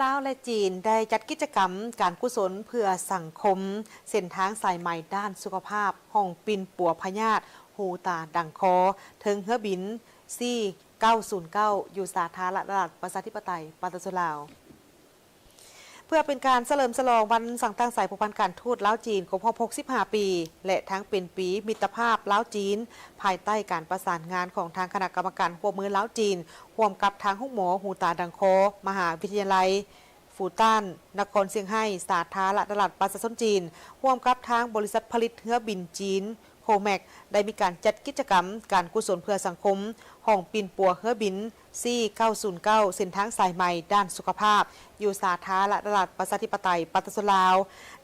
ລາວ ແລະ ຈີນ ໄດ້ຈັດກິດຈະກຳການກຸສົນເພື່ອສັງຄົມ ເສັ້ນທາງສາຍໄໝດ້ານສຸຂະພາບ ຫ້ອງປິ່ນປົວພະຍາດຫູຕາດັງຄໍ ເທິງເຮືອບິນ ຊີ ເກົ້າສູນເກົ້າ ຢູ່ສາທາລະນະລັດ ປະຊາທິປະໄຕ ປະຊາຊົນລາວ. ເພື່ອເປັນການສະເຫຼີມສະຫຼອງວັນສ້າງຕັ້ງສາຍພົວພັນການທູດລາວ-ຈີນ ຄົບຮອບຫົກສິບຫ້າປີ ແລະ ທັງເປັນປີມິດຕະພາບລາວ-ຈີນ ພາຍໃຕ້ການປະສານງານຂອງທາງຄະນະກຳມະການຮ່ວມມືລາວ-ຈີນ ຮ່ວມກັບທາງໂຮງໝໍຫູຕາດັງຄໍ ມະຫາວິທະຍາໄລຟູຕານ ນະຄອນຊຽງໄຮ້ ສາທາລະນະລັດປະຊາຊົນຈີນ ຮ່ວມກັບທາງບໍລິສັດຜະລິດເຮືອບິນຈີນ ໂຄແມັກ ໄດ້ມີການຈັດກິດຈະກຳການກຸສົນເພື່ອສັງຄົມ ຫ້ອງປິ່ນປົວເຮືອບິນ ຊີ ເກົ້າສູນເກົ້າ ເສັ້ນທາງສາຍໄໝດ້ານສຸຂະພາບ ຢູ່ສາທາລະນະລັດ ປະຊາທິປະໄຕ ປະຊາຊົນລາວ.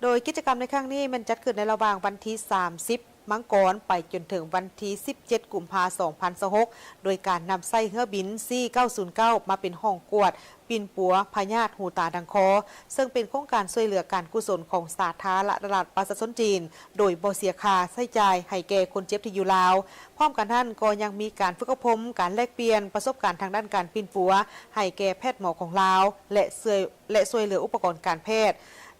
ໂດຍກິດຈະກຳໃນຄັ້ງນີ້ແມ່ນຈັດຂຶ້ນໃນລະຫວ່າງວັນທີສາມສິບມັງກອນ ໄປຈົນເຖິງວັນທີສິບເຈັດກຸມພາ ສອງພັນຊາວຫົກ ໂດຍການນຳໃຊ້ເຮືອບິນ ຊີ ເກົ້າສູນເກົ້າ ມາເປັນຫ້ອງກວດ ປິ່ນປົວພະຍາດຫູຕາດັງຄໍ ເຊິ່ງເປັນໂຄງການຊ່ວຍເຫຼືອການກຸສົນຂອງສາທາລະນະລັດປະຊາຊົນຈີນ ໂດຍບໍ່ເສຍຄ່າໃຊ້ຈ່າຍໃຫ້ແກ່ຄົນເຈັບທີ່ຢູ່ລາວ. ພ້ອມກັນນັ້ນກໍຍັງມີການຝຶກອົບຮົມ, ການແລກປ່ຽນປະສົບການທາງດ້ານການປິ່ນປົວໃຫ້ແກ່ແພດໝໍຂອງລາວ ແລະ ຊ່ວຍ ແລະ ຊ່ວຍເຫຼືອອຸປະກອນການແພດ,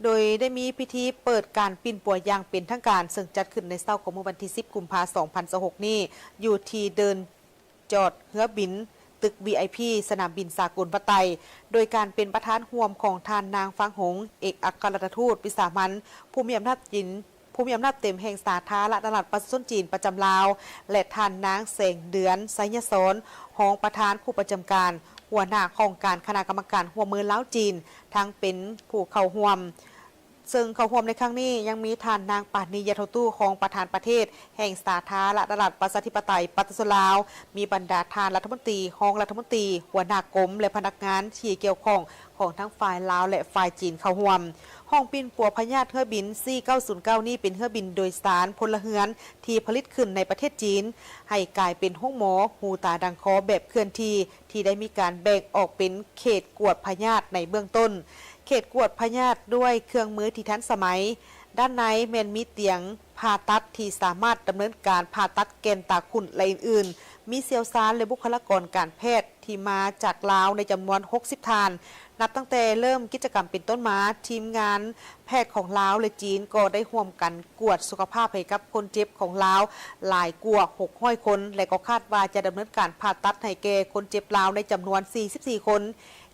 ໂດຍໄດ້ມີພິທີເປີດການປິ່ນປົວຢ່າງເປັນທາງການ ເຊິ່ງຈັດຂຶ້ນໃນເຊົ້າຂອງມື້ວັນທີສິບ ກຸມພາ ສອງພັນຊາວຫົກນີ້ ຢູ່ທີ່ເດີ່ນ ຈອດເຮືອບິນ ຕຶກ ວີໄອພີ ສະໜາມບິນສາກົນວັດໄຕ ໂດຍການເປັນປະທານຮ່ວມຂອງທ່ານນາງ ຟາງຫົງ ເອກອັກຄະລັດຖະທູດວິສາມັນ ຜູ້ມີອຳນາດຈີນ ຜູ້ມີອຳນາດເຕັມແຫ່ງສາທາລະນະລັດປະຊາຊົນຈີນປະຈຳລາວ ແລະ ທ່ານນາງ ແສງເດືອນ ໄຊຍະສອນ ຮອງປະທານຜູ້ປະຈຳການ ຫົວໜ້າຫ້ອງການຄະນະກຳມະການຮ່ວມມືລາວ-ຈີນ ທັງເປັນຜູ້ເຂົ້າຮ່ວມ. ເຊິ່ງເຂົ້າຮ່ວມໃນຄັ້ງນີ້ຍັງມີທ່ານນາງ ປານີ ຢາດເທົາຕູ້ ຮອງປະທານປະເທດແຫ່ງສາທາລະນະລັດປະຊາທິປະໄຕປະຊາຊົນລາວ, ມີບັນດາທ່ານລັດຖະມົນຕີ, ຮອງລັດຖະມົນຕີ, ຫົວໜ້າກົມ ແລະ ພະນັກງານທີ່ກ່ຽວຂ້ອງຂອງທັງຝ່າຍລາວ ແລະ ຝ່າຍຈີນເຂົ້າຮ່ວມ. ຫ້ອງປິ່ນປົວພະຍາດເຮືອບິນ ຊີ ເກົ້າສູນເກົ້າ ນີ້ເປັນເຮືອບິນໂດຍສານພົນລະເຮືອນທີ່ຜະລິດຂຶ້ນໃນປະເທດຈີນ ໃຫ້ກາຍເປັນໂຮງໝໍຫູຕາດັງຄໍແບບເຄື່ອນທີ່ ທີ່ໄດ້ມີການແບ່ງອອກເປັນເຂດກວດພະຍາດໃນເບື້ອງຕົ້ນ, ເຂດກວດພະຍາດດ້ວຍເຄື່ອງມືທີ່ທັນສະໄໝ, ດ້ານໃນແມ່ນມີຕຽງຜ່າຕັດທີ່ສາມາດດຳເນີນການຜ່າຕັດແກ່ນຕາຂຸ້ນ ແລະ ອື່ນໆ, ມີຊ່ຽວຊານ ແລະ ບຸກຄະລາກອນການແພດທີ່ມາຈາກລາວໃນຈຳນວນຫົກສິບທ່ານ. ນັບຕັ້ງແຕ່ເລີ່ມກິດຈະກຳເປັນຕົ້ນມາ, ທີມງານແພດຂອງລາວ ແລະ ຈີນກໍໄດ້ຮ່ວມກັນກວດສຸຂະພາບໃຫ້ກັບຄົນເຈັບຂອງລາວຫຼາຍກວ່າຫົກຮ້ອຍຄົນ ແລະ ກໍຄາດວ່າຈະດຳເນີນການຜ່າຕັດໃຫ້ແກ່ຄົນເຈັບລາວໃນຈຳນວນສີ່ສິບສີ່ຄົນ.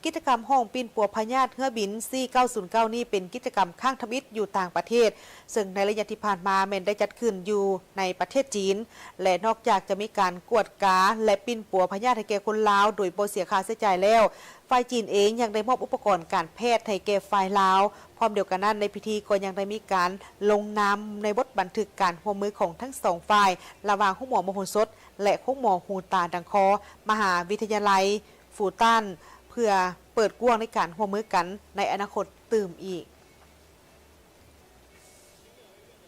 ກິດຈະກຳຫ້ອງປິ່ນປົວພະຍາດເຮືອບິນ ຊີ ເກົ້າສູນເກົ້າ ນີ້ເປັນກິດຈະກຳຄັ້ງທຳອິດຢູ່ຕ່າງປະເທດ, ເຊິ່ງໃນໄລຍະທີ່ຜ່ານມາແມ່ນໄດ້ຈັດຂຶ້ນຢູ່ໃນປະເທດຈີນ ແລະ ນອກຈາກຈະມີການກວດກາ ແລະ ປິ່ນປົວພະຍາດໃຫ້ແກ່ຄົນລາວໂດຍບໍ່ເສຍຄ່າໃຊ້ຈ່າຍແລ້ວ, ຝ່າຍຈີນເອງຍັງໄດ້ມອບອຸປະກອນການແພດໃຫ້ແກ່ຝ່າຍລາວ. ພ້ອມດຽວກັນນັ້ນ, ໃນພິທີກໍຍັງໄດ້ມີການລົງນາມໃນບົດບັນທຶກການຮ່ວມມືຂອງທັງສອງຝ່າຍ ລະຫວ່າງໂຮງໝໍມະໂຫສົດ ແລະ ໂຮງໝໍຫູຕາດັງຄໍ ມະຫາວິທະຍາໄລຟູຕານ ເພື່ອເປີດກວ້າງໃນການຮ່ວມມືກັນໃນອະນາຄົດຕື່ມອີກ.